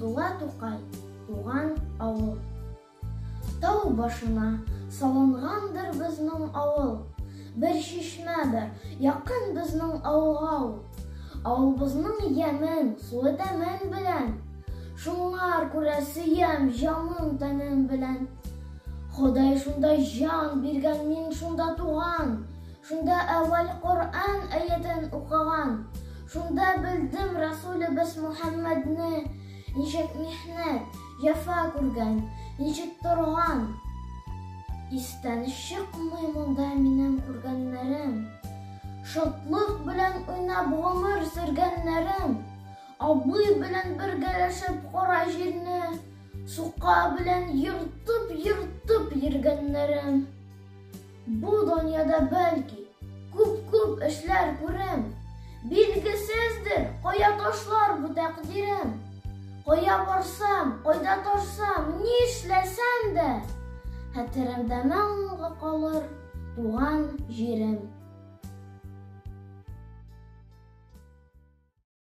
Габдулла Тукай, Туган авыл. Тау башына салынгандыр безнең авыл. Бер чишмә бар, якын безнең авылга ул. Авылыбызның ямен, суы тәмен белән. Шуңар күрә сөям җаным тәнем белән. Ходай шунда җан биргән, мин шунда туган. Шунда әүвәл Коръән аятен укыган. Шунда белдем Расулебез Мухәммәдне, ничек михнәт, җәфа күргән, ничек торган. Истән чыкмый монда минем күргәннәрем. Шатлык белән уйнап гомер сөргәннәрем. Абый белән бергәләшеп кара җирне сука белән ертып-ертып йөргәннәрем. Бу дөньяда бәлки күп-күп эшләр күрем. Билгесездер, кая ташлар бу тәкъдирем. Кая барсам, кайда торсам, ни эшләсәм дә, хәтеремдә мәңге калыр туган җирем.